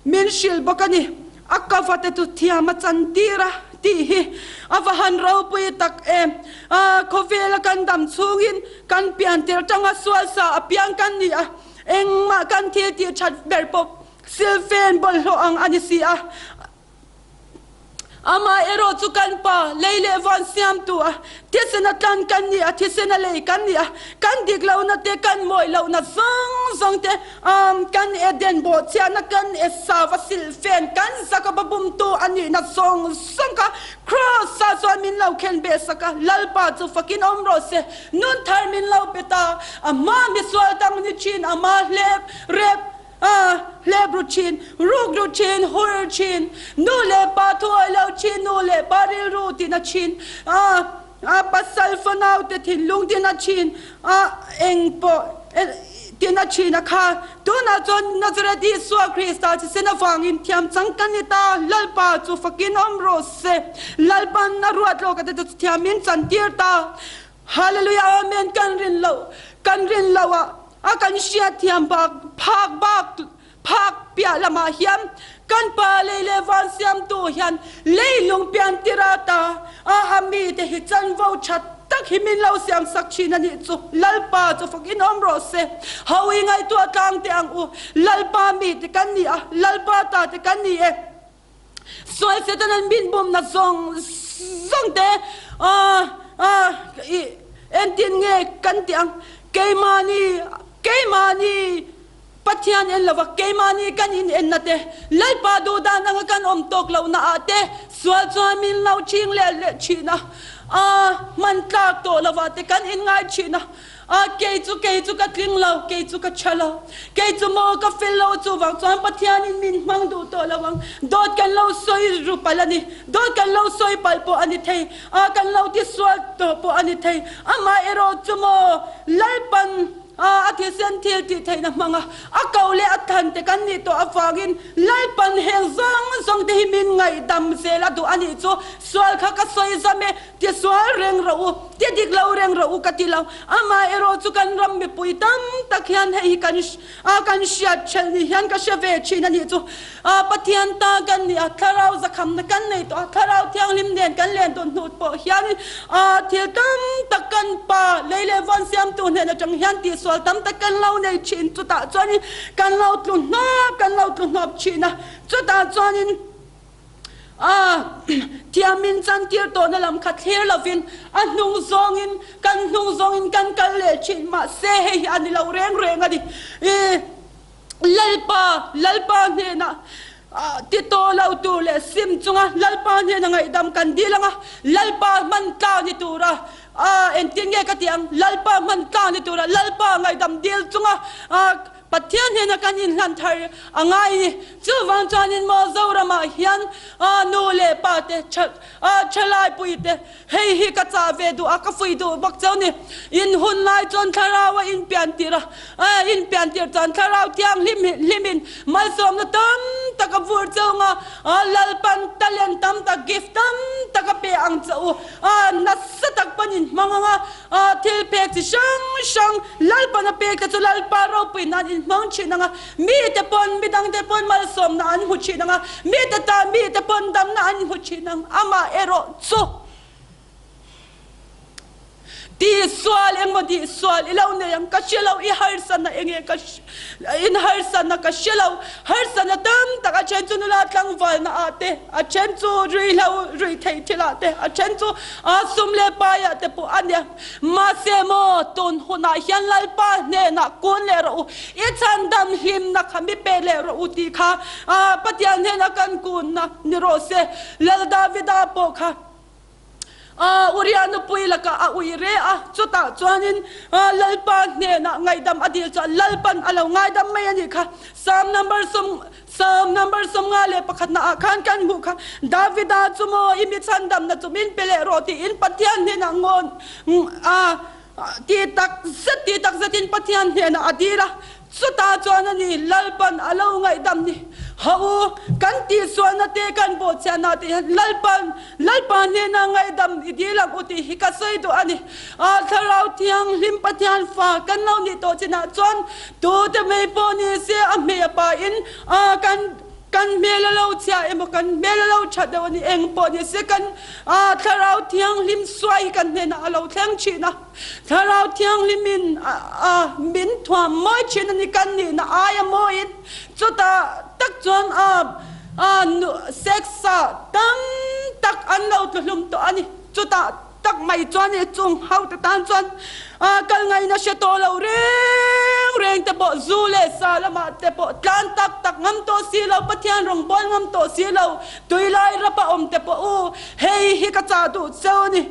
Min hrilh bawk a ni. A ka vate chu thiam a chantir a tih hi a va han ropui tak em. Khawvela kan dam chhungin kan pian tir atanga sual sa a piang kan ni a, engmah kan thil tih that ber pawh silfen bawlhhlawh ang a ni si a. Amah erawh chu kan Pa, lei leh van siamtu a, thisen a tlan kan ni a, thisen a lei kan ni a, kan dik lohna te, kan mawih lohna zawng zawng te, kan Eden bawhchhiahna, kan Esau-a silhfen, kan Jakob-a bumtu a nihna zawng zawng kha Kraws-ah chuan min lo khen beh sak a, Lalpa chu fakin awm rawh se, nun thar min lo pe ta, a hma misual dang ni thin, a hma hlep rep A hlep ru thin, ruk ru thin, hur thin, nu leh pa thuawi lo thin, nu leh pa rilru tina thin, a a pasal fanau te thinlung tina thin, a eng pawh tina thin a kha. Tunah chuan Nazareth Isua Krista thisen avangin thiam chang ka ni ta, Lalpa chu fakin awm rawh se, Lalpan a ruat lawk a te chu thiamin chantir ta. Hallelujah Amen kan rin loh kan rin loh ah a kan hriat thiam bak phak bak phak piah lamah hian kan pa lei leh van siamtu hian leilung pian tir ata a a mite hi chanvo tha tak hi min lo siam sak thin a nih chu Lalpa chu fak in awm rawh se ho i ngaihtuah tlang teh ang u Lalpa mite kan ni a Lalpa ta te kan ni e. Sual Satan an min bumna zawng zawng te i entin nge kan tih ang? Keimahni, keimahni Pathian en lova keimahni kan in enna te, Lalpa duhdan anga kan awm tawk lohna ah te sual chuan min lo ching leh leh thin a, a hman tlak tawh lovah te kan in ngai thin a. A, kei chu, kei chu ka tling lo, kei chu ka tha lo, kei chu maw ka fel lo, chuvang chuan Pathianin min hmang duh tawh lo ang. Dawt kan lo sawi ru palh a ni, dawt kan lo sawi palh pawh a ni thei, a, kan lo tisual tawh pawh a ni thei. Amah erawh chu maw Lalpan a, a thisen thil tih theihna hmang a, a ko leh a thlan te kan nih tawh avangin Lalpan heng zawng zawng te hi min ngaihdam zel a duh a nih chu. Sual kha ka sawi zam e. Ti sual reng rawh u, ti dik lo reng rawh u ka ti lo. Amah erawh chu kan ram mipui tam tak hian hei hi kan a kan hriat ṭhelh ni hian ka hre ve ṭhin a nih chu. A Pathian ta kan ni a, thlarau zakhamna kan nei tawh a, thlarau thianghlim nen kan len tawn hnu pawh hianin a thil tam tak kan pa lei leh vawn siamtu hnen aṭang hian tihsual tam tak kan lo nei ṭhin. Chutah chuanin kan lo tlu hnawp, kan lo tlu hnawp ṭhin a, chutah chuanin. A thiamin chantir tawhna lam kha thlir lovin a hnung zawngin kan hnung zawngin kan kal leh thin mahse hei hi a ni lo reng reng a ni. I Lalpa, Lalpa hnenah ti tawh lo tur leh sim chunga Lalpa hnena ngaihdam kan dil anga Lalpa hman tla ni tura engtin nge ka tih ang Lalpa hman tla ni tura Lalpa ngaihdam dil chunga Pathian hnena kan inhlan thar a ngai ni. Chuvang chuanin maw Zoramah hian nu leh pa te, thalai pui te, hei hi ka chah ve duh a, ka fui duh bawk cheu ni. In hun lai chuan thlarau a inpian tir a, inpian tir chuan thlarau thianghlim hlimin malsawmna tam tak a vur cheu nga, Lalpan talent tam tak, gift tam tak a pe ang che u, nasa tak pawn in hmang ang a, Thil pek chi hrang hrang Lalpan a pek te chu Lalpa ropui nan in hmang thin ang a, mite pawn midangte pawn malsawmna an hmu thin ang a, mite tan mite pawn damna an hmu thin ang. Amah erawh chu tihsual engmaw tihsual i lo nei ang ka hre lo, i harsatna enge ka in harsatna ka hre lo, harsatna tam tak a then chu nula tlangvalna ah te, a then chu ruihhlo ruih theih thil ah te, a then chu a sum leh pai ah te pawh a nia. Mahse maw tun hunah hian Lalpa hnenah kun leh rawh u, i chhandam hlimna kha mi pe leh rawh u tih kha Pathian hnena kan kunna ni rawh se. Lal Davida pawh kha Uria nupui lakah a ui re a, chutah chuanin Lalpa hnenah ngaihdam a dil chuan Lalpan a lo ngaidam mai a nih kha. Psalm number sawm Psalm number 51 ah khan kan hmuh kha, Davida chu maw i mi chhandamna chu min pe leh rawh tiin Pathian hnenah ngawn a ti tak zet ti tak zetin Pathian hnenah a dil a. Chutah chuan a ni, Lalpan a lo ngaihdam ni. Ha u, kan tihsualna te kan bawhchhiahna te hian Lalpan, Lalpa hnena ngaihdam i dil ang u tih hi ka sawi duh a ni. A Thlarau Thianghlim Pathian fa kan lo nih tawh chinah chuan tute mai pawh ni se a hmei a pain a kan kan hmel a lo chhia emaw kan hmel a lo tha deuh a ni eng pawh ni se kan a Thlarau Thianghlim suai hi kan hnenah a lo thleng thin a. Thlarau Thianghlimin a min thuam mawi thin a ni kan nihna aia mawiin chutah tak chuan a sex ah tam tak an lo tlu hlum tawh a ni. Chutah tak mai chuan i chung hote tan chuan kal ngaihna hre tawh lo reng reng te pawh zu leh sa lamah te pawh tlan tak tak ngam tawh si lo, Pathian rawngbâwl ngam tawh si lo, tuilai rapa awm te pawh u hei hi ka chah duh cheu a ni.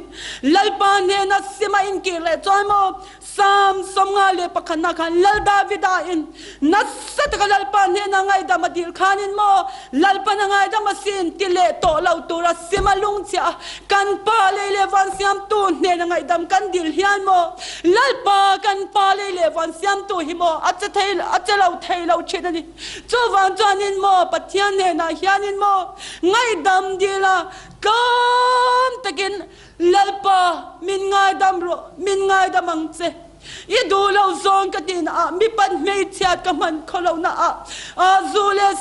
Lalpa hnena sima inkir leh chuan maw Psalm 51 na khan Lal Davida in nasa taka Lalpa hnena ngaihdam a dil khanin maw Lalpan a ngaidam asin ti leh tawh lo tura sima lungchhia a kan Pa lei leh van siamtu hnena ngaihdam kan dil hian maw Lalpa kan Pa lei leh van siamtu hi maw a che thei a che lo thei lo thin a ni. Chuvang chuanin maw Pathian hnenah hianin maw ngaihdam dil a Tlawm takin, Lalpa, min ngaidam rawh, min ngaidam ang che. I duh lo zawng ka tihna ah, mipat hmeichhiat ka hman khaw lohna ah, zu leh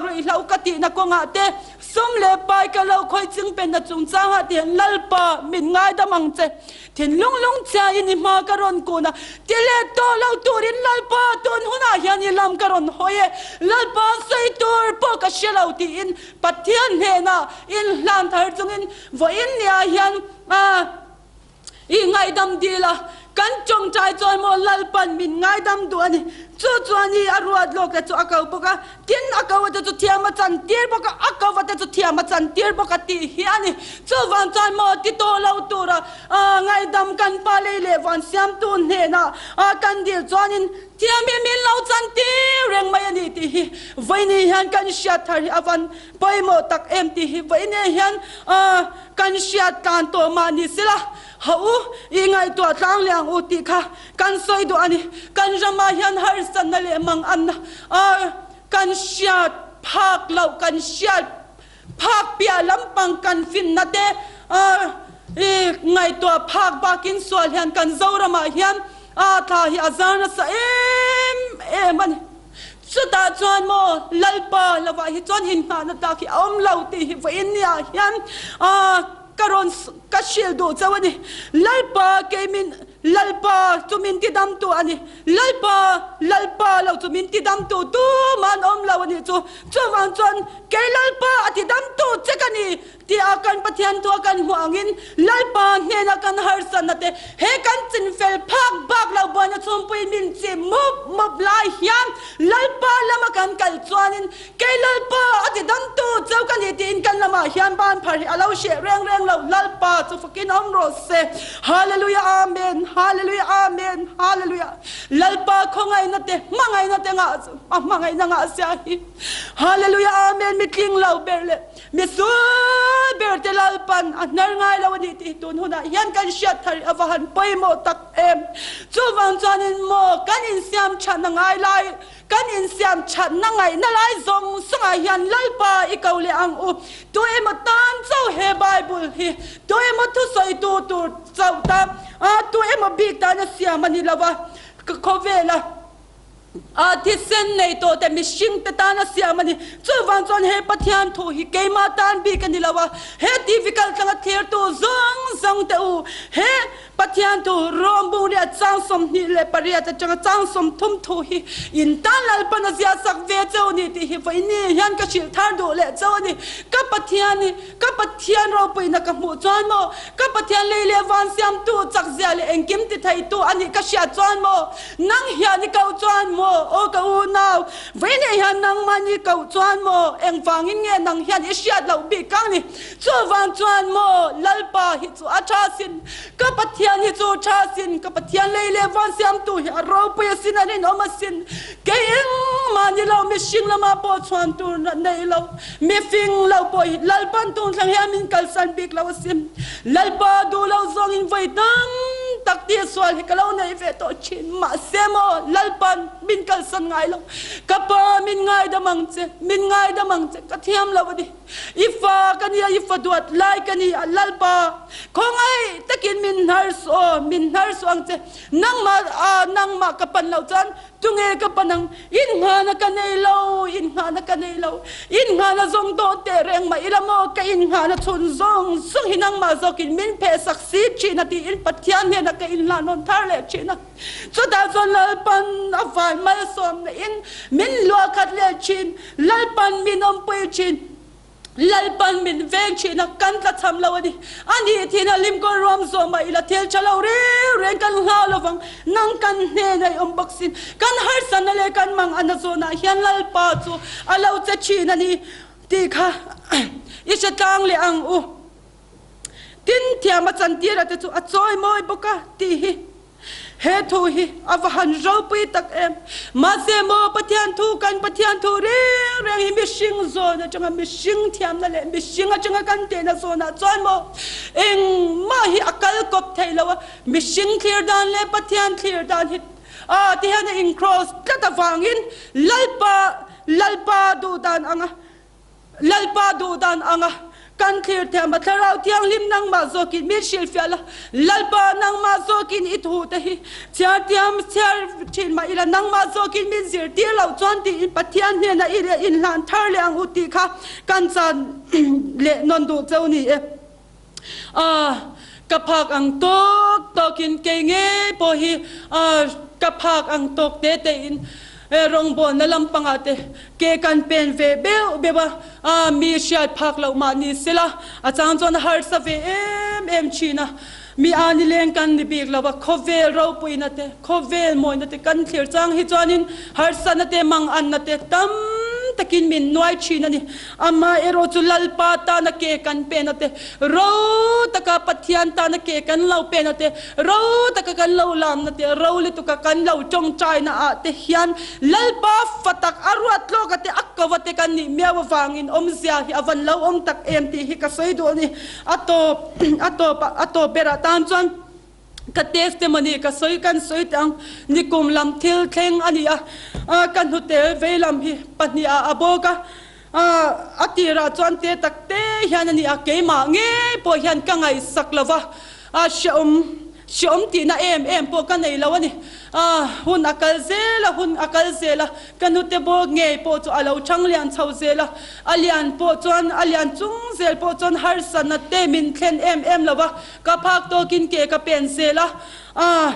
ruihhlo ka tihna kawngah te, sum leh pai ka lo khawi chingpenna chungchangah te hian Lalpa, min ngaidam ang che. Thinlung lungchhia in i hma ka rawn kun a, ti let tawh lo turin Lalpa, tun hunah hian. Pathian i lam ka rawn hawi e, Lalpa sawi tur pawh ka hre lo tiin Pathian hnenah inhlan thar chungin vawiin niah hian i ngaidam dil a, kan tawngtai chuan maw Lalpan min ngaidam duh a ni. Chu chuan i a ruat lawk te chu a ko bawk a, tin a ko a te chu thiam a chan tir bawk a, a ko a te chu thiam a chan tir bawk a tih hi a ni. Chuvang chuan maw ti tawh lo tura ngaidam kan pa lei leh van siamtu hnenah kan dil chuanin thiam hi min lo chan tir reng mai a ni tih hi vawiin hian kan hriat thar hi a van pawimawh tak em tih hi vawiin hian Kan hriat tlan tawh mah ni sela, ha u, i ngaihtuah tlang leh ang u tih kha kan sawi duh a ni. Kan ramah hian harsatna leh manganna kan hriat phak loh, kan hriat phak piah lampang kan finna te i ngaihtuah phak bakin sual hian kan Zoramah hian thla hi a zar nasa em em a ni. Chutah chuan maw Lalpa lovah hi chuan inhnahna tlak hi a awm lo tih hi vawiin niah hian ka rawn ka hrilh duh chauh a ni. Lalpa kei min Lalpa chu min tidamtu a ni. Lalpa Lalpa lo chu min tidamtu tumah an awm lo a nih chu. Chuvang chuan kei Lalpa a tidamtu che ka ni Tiah kan Pathian thu a kan hmuh angin Lalpa hnena kan harsatna te he kan chinfel phak bak lo buaina chhungpui min chi mup mup lai hian Lalpa lama kan kal chuanin kei Lalpa a ti damtu cheu ka ni tiin kan lamah hian ban phar hi a lo hreh reng reng lo Lalpa chu fakin awm rawh se Hallelujah Amen Hallelujah Amen Hallelujah Lalpa khawngaihna te hmangaihna te ngah a hmangaihna ngah sia hi Hallelujah Amen mitling lo ber le Misual ber te Lalpan a hnar ngai lo a ni tih tun hunah hian kan hriat thar a va han pawimawh tak em. Chuvang chuanin maw kan insiam thatna ngai lai, kan insiam thatna ngaihna lai zawng zawngah hian Lalpa i ko leh ang u. Tu emaw tan chauh he Bible hi, tu emaw thusawitu tur chauh ta, tu emaw bik tana siam a ni lo va, khawvela. A thisen nei tawh te mihring te tan a siam a ni. Chuvang chuan he Pathian thu hi keimah tan bik a ni lo a, he TV kal tlanga thirtu zawng zawng te u, he Pathian thu Rom bung riat chang 28 atanga chang 30 thu hi in tan Lalpan a zia sak ve cheu ni tih hi vawiini hian ka hrilh thar duh leh cheu a ni. Ka Pathian hi Ka Pathian ropuina ka hmuh chuan maw? Ka Pathian lei leh van siamtu, chakzia leh engkim ti theitu a nih ka hriat chuan maw? Nang hian i koh chuan maw? Aw ka unau, vawiinah hian nangmah ni koh chuan maw? Engvangin nge nang hian i hriat loh bik ang ni? Chuvang chuan maw, Lalpa hi chu a tha sin, ka Pathian hi chu tha sin, ka Pathian lei leh van siamtu hi a ropui asin, a rinawm asin. Kei engmah ni lo, mihring lamah pawh chhuan tur nei lo, mifing lo pawh hi Lalpan tungthleng hian min kalsan bik lo asin. Lalpa duh lo zawngin vawi tam tak tih sual hi ka lo nei ve tawh thin. Mahse maw, Lalpan min kalsan ngai lo. Ka pa min ngaidam ang che, min ngaidam ang che, ka thiam lo a ni. I fa ka ni a, i fa duat lai ka ni a, Lalpa khawngaih takin min hnar suh aw, min hnar suh ang che. Nangmah, nangmah ka pan loh chuan Tunge ka pan ang? Innghahna ka nei lo, innghahna ka nei lo. Innghahna zawng dawh teh reng mah ila maw? Ka innghahna chhun zawng zawng hi nangmah zawkin min phehsak si thin a tiin Pathian hnenah ka inhlahnawn thar leh thin a. Chutah chuan Lalpan a vai malsawmna in min luahkhat leh thin, Lalpan min awmpui thin. Lalpan min veng thin a, kan tla cham lo a ni. A nih thin a limkaw ruam zawh mah ila thil tha lo reng reng kan hlau lo vang. Nang kan hnen a i awm bawk sin. Kan harsatna leh kan manganna zawnah hian Lalpa chu a lo che thin a ni tih kha i hre tlang leh ang u. Tin, thiam a chantira te chu a chawi mawi bawk a tih hi. He thu hi a va han ropui tak em! Mahse maw Pathian thu, kan Pathian thu reng reng hi mihring zawn atanga mihring thiamna leh mihring atanga kan tehna zawnah chuan maw engmah hi a kal kawp thei lo a, mihring thlir dan leh Pathian thlir dan hi a ti hian a in cross tlat avangin Lalpa Lalpa duh dan anga Lalpa duh dan anga kan thlir thiam a, Thlarau Thianghlim nangmah zawkin min hrilhfiah la, Lalpa nangmah zawkin i thu te hi chhiar thiam chhiar thin mah ila nangmah zawkin min zirtir loh chuan tiin Pathian hnenah i leh inhlan thar leh ang u tih kha kan chan leh nawn duh cheu ni e. A, ka phak ang tawk tawkin kei ngei pawh hi ka phak ang tawk te te in. Rawngbawlna lampangah te ke kan pen ve beuh beuh a, a mi hriat phak loh mah ni sela a chang chuan a harsa ve em em thin a. Mi a nileng kan ni bik lo a, khawvel ropuina te, khawvel mawina te kan thlir chang hi chuanin harsatna te, manganna te tam takin min nuai thin a ni. Amaherawh chu Lalpa tana ke kan pena te, ro taka Pathian tana ke kan lo pena te, ro taka kan lo lamna te, ro lutuka kan lo tawngtaina ah te hian Lalpa fa tak a ruat tlawka te, a kova te kan nih miau avangin awmzia hi a van lo awm tak em tih hi ka sawi duh a ni. A tawp a tawp a tawp berah tan chuan ka testimony ka sawi kan sawi teh ang. Nikum lam thil thleng a ni a, ka hnute vei lam hi pahniha a bawk a, a tirah chuan te tak te hian a ni a, keimah ngei pawh hian ka ngaihsak lo va, hrehawm hrehawm tihna em em pawh ka nei lo a ni. Hun a kal zel a, hun a kal zel a, ka hnute bawk ngei pawh chu a lo chang lian chho zel a, a lian pawh chuan a lian chung zel pawh chuan harsatna te min thlen em em lo va, Ka phak tawkin ke ka pen zel a, ah,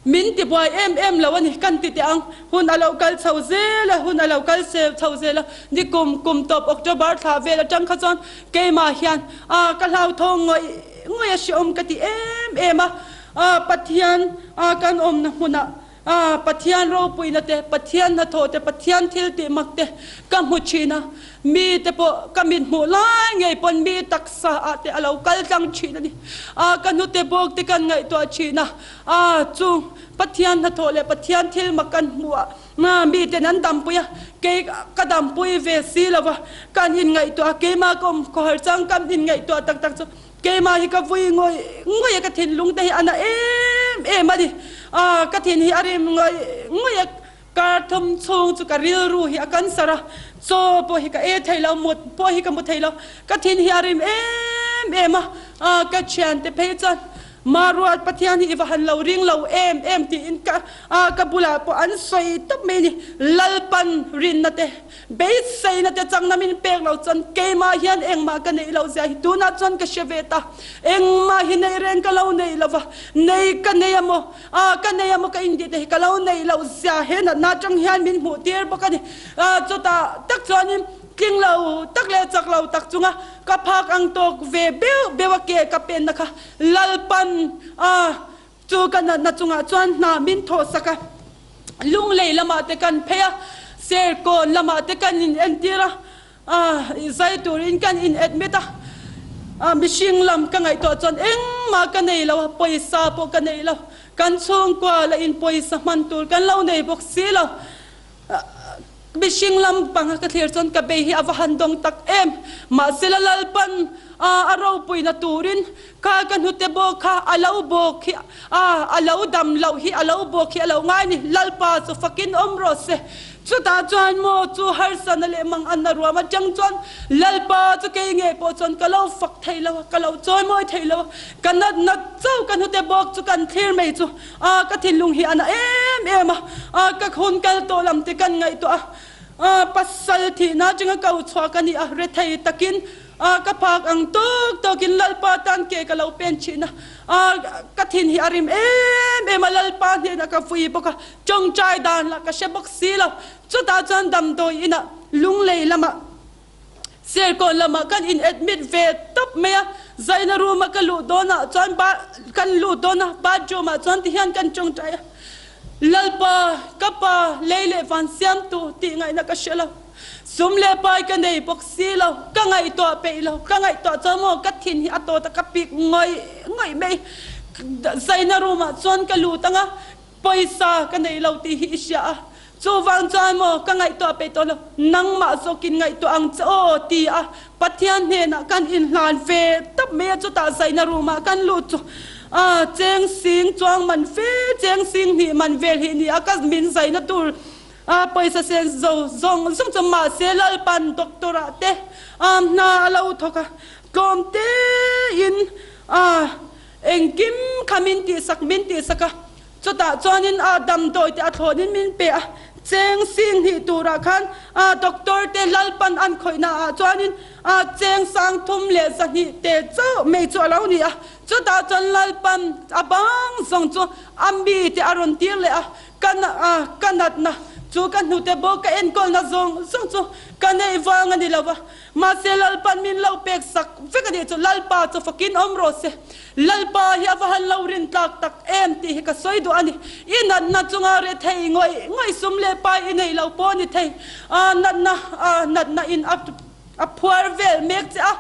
min ti buai em em lo a ni, kan ti teh ang. Hun a lo kal chho zel a, hun a lo kal chho zel a, ni kum kum tawp October thla vel atang kha chuan keimah hian, ah, ka hlauthawng ngawih ngawih a hrehawm ka ti em em a, ah, Pathian, ah, kan awmna hmunah, ah, Pathian ropuina te, Pathian hnathawh te, Pathian thil tih mak te ka hmu thin a, mi te pawh ka mit hmuh lai ngei pawn mi taksa ah te a lo kal tlang thin a ni. Ah, ka hnute bawk te kan ngaihtuah thin a, ah, chung Pathian hnathawh leh Pathian thil mak kan hmuh ah ah, mi ten an dampui a, kei ka dampui ve si lo va, kan inngaihtuah a, keimah ka awm khawhar chang kan inngaihtuah tak tak chu Keimah hi ka vui ngawih ngawih a, ka thinlung te hi a na em em a ni. Ah, ka thin hi a rim ngawih ngawih a, kar thum chhung chu ka rilru hi a cancer a, chaw pawh hi ka ei thei lo, mut pawh hi ka mu thei lo, ka thin hi a rim em em a. Ah, ka thiante phei chuan Maruat Pathian hi i va han lo ring lo em em tiin ka, ah, ka bulah pawh an sawi tawp mai a ni. Lalpan rinna te Beiseina te changna min pek lo chuan keimah hian engmah ka neih loh zia hi tunah chuan ka hre ve ta. Engmah hi neih reng ka lo neih lo va, nei ka nei a maw, ah ka nei a maw ka intih te hi ka lo neih loh zia he natna atang hian min hmuh tir bawk a ni. Ah chutah tak chuanin tling lo tak leh chak lo tak chunga ka phak ang tawk ve beuh beuh a ke ka penna kha Lalpan ah Chu ka natna chungah chuan hna min thawhsak a, Lunglei lamah te kan phei a, Serkawn lamah te kan in entir a, zai turin kan in admit a, mihring lam ka ngaihtuah chuan engmah ka nei lo a, pawisa pawh ka nei lo, kan chhungkua la in pawisa hman tur kan lo nei bawk si lo. Mihring lam panga ka thlir chuan ka bei hi a va han dawng tak em! Mahsela Lalpan a ropuina turin kha ka hnute bawk kha a lo bawk hi a lo dam loh hi a lo bawk hi a lo ngai ni. Lalpa chu fakin awm rawh se. Chutah chuan maw chu harsana leh manganna ruam atang chuan Lalpa chu kei ngei pawh chuan ka lo fak thei lo a, ka lo chawimawi thei lo a, ka natna chauh ka hnute bawk chu kan thlir mai chu A ka thinlung hi a na em em a, a ka hun kal tawh lam te kan ngaihtuah a, a pasal thihna atanga ko chhuah ka ni a, rethei takin a ka phak ang tawk tawkin Lalpa tan ke ka lo pen thin a, a ka thin hi a rim em em a, Lalpa hnenah ka vui bawk a, tawngtai dan lah ka hre bawk si lo, chutah chuan damdawi inah lunglei lamah. Serkawn lamah kan in admit ve tawp mai a, zaina room a ka luh dawnah chuan ba kan luh dawn a, bathroom ah chuan tihian kan tawngtai a, Lalpa, ka pa, lei leh van siamtu tih ngaihna ka hre lo, sum leh pai ka nei bawk si lo, ka ngaihtuah peih lo, ka ngaihtuah chuan maw ka thin hi a tawt a, ka pik ngawih ngawih mai, zaina room ah chuan ka lut ang a, Pawisa ka nei lo tih hi i hria a, chuvang chuan maw ka ngaihtuah peih tawh lo, nangmah zawkin ngaihtuah ang che aw ti a Pathian hnenah kan inhlan ve tawp mai a, chutah zaina room ah kan lut chu a cheng sing chuang man fe, cheng sing hnih man vel hi ni a, ka min zaina tur a pawisa sen zo zawng zawng chu mahse Lalpan doctor ah te a hna a lo thawk a, tlawm tein a Engkim kha min tihsak min tihsak a, chutah chuanin a damdawi te a thlawnin min pe a, cheng sing hnih turah khan a doctor te Lalpan an khawihna ah chuanin a cheng sang thum leh zahnih te chauh mai chu a lo ni a, chutah chuan Lalpan a bang zawng chu a mi te a rawn tir leh a. Ka na a, ka natna chu ka hnute bawk ka enkawlna zawng zawng chu ka neih vang a ni lo va, mahse Lalpa'n min lo pek sak vek a nih chu Lalpa chu fakin awm rawh se. Lalpa hi a va han lo rin tlak tak em tih hi ka sawi duh a ni. I natna chunga rethei ngawih ngawih sum leh pai i nei lo pawh a ni thei. A natna a natna in a a phuar vel mek che a,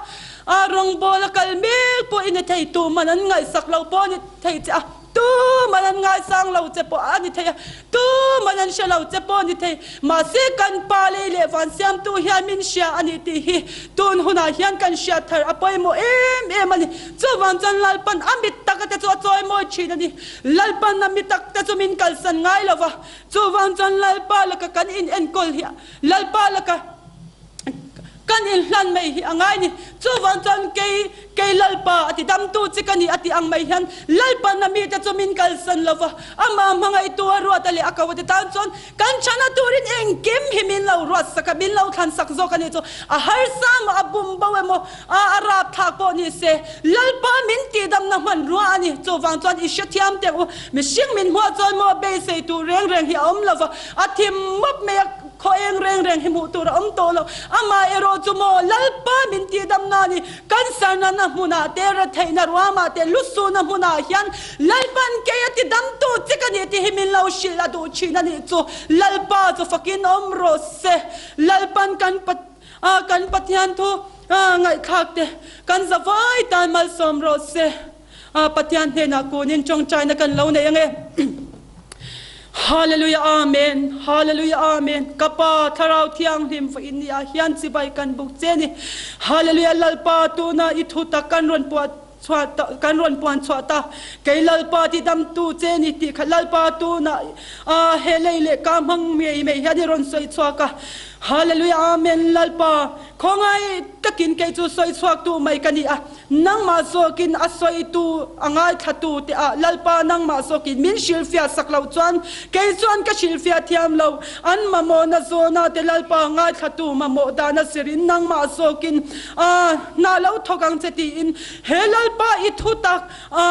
a rawngbawl a kal mek pawh i ni thei, tuman an ngaihsak lo pawh a ni thei che a. Tuman an ngaisang lo che pawh a ni thei a, tuman an hre lo che pawh a ni thei. Mahse, kan Pa lei leh van siamtu hian min hria a ni tih hi tun hunah hian kan hriat thar a pawimawh em em a ni. Chuvang chuan Lalpan a mit taka te chu a chawimawi thin a ni. Lalpan a mi tak te chu min kalsan ngai lo va, chuvang chuan Lalpa laka kan inenkawl hi Lalpa laka Kan inhlan mai hi a ngai ni. Chuvang chuan kei, kei Lalpa a ti damtu chi ka ni a tih ang mai hian Lalpa na mite chu min kalsan lo va, amah hmangaihtu a ruat a leh a ko a ti tan chuan kan chhana turin engkim hi min lo ruat sak a, min lo thlan sak zawk a nih chu. A harsa emaw, a bum bo emaw, a a rapthlak pawh ni se Lalpa min tihdamna hmanrua a ni. Chuvang chuan i hrethiam teh u, mihring min hmuah chuan maw beisei tur reng reng hi a awm lo va, a thim mawp mai a, Khaw eng reng reng hi hmuh tur a awm tawh lo. Amah erawh chu maw Lalpa min tihdam na ni. Cancer nana hmunah te, retheihna ruamah te, lusuna hmunah hian Lalpa'n kei a tidamtu che ka ni tih hi min lo hrilh a duh thin a nih chu. Lalpa chu fakin awm rawh se. Lalpa'n kan kan Pathian thu ngaihthlak te kan zavai tan malsawm rawh se. Pathian hnenah kunin tawngtaina kan lo nei ange. Hallelujah Amen Hallelujah Amen Ka Pa Thlarau Thianghlim vawiin ni ah hian chibai kan buk che ni Hallelujah Lalpa tuna i thu tak kan rawn puah chhuah ta kan rawn puan chhuah ta kei Lalpa ti damtu che ni tih kha Lalpa tuna a he lei leh ka hmang ngei mai hian i rawn sawi chhuak a Hallelujah Amen Lalpa khawngaih takin kei chu sawi chhuak tu mai ka ni a Nangmah zawkin a sawitu, a ngaithlatu te ah Lalpa nangmah zawkin min hrilhfiah sak loh chuan kei chuan ka hrilhfiah thiam lo. An mamawhna zawna te Lalpa ngaithlatu mamawh dan a zirin nangmah zawkin a hna lo thawk ang che tiin he Lalpa i thutak a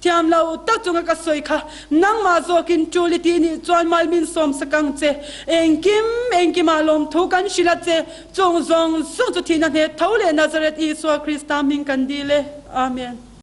Thiam lo tak chunga ka sawi kha nangmah zawkin tul i tih nih chuan mal min sawm sak ang che. Engkim, engkimah lawmthu kan hrilh a che. Chung zawng zawng chu thihna hne tho leh Nazareth Isua Krista hming kan dil e. Amen.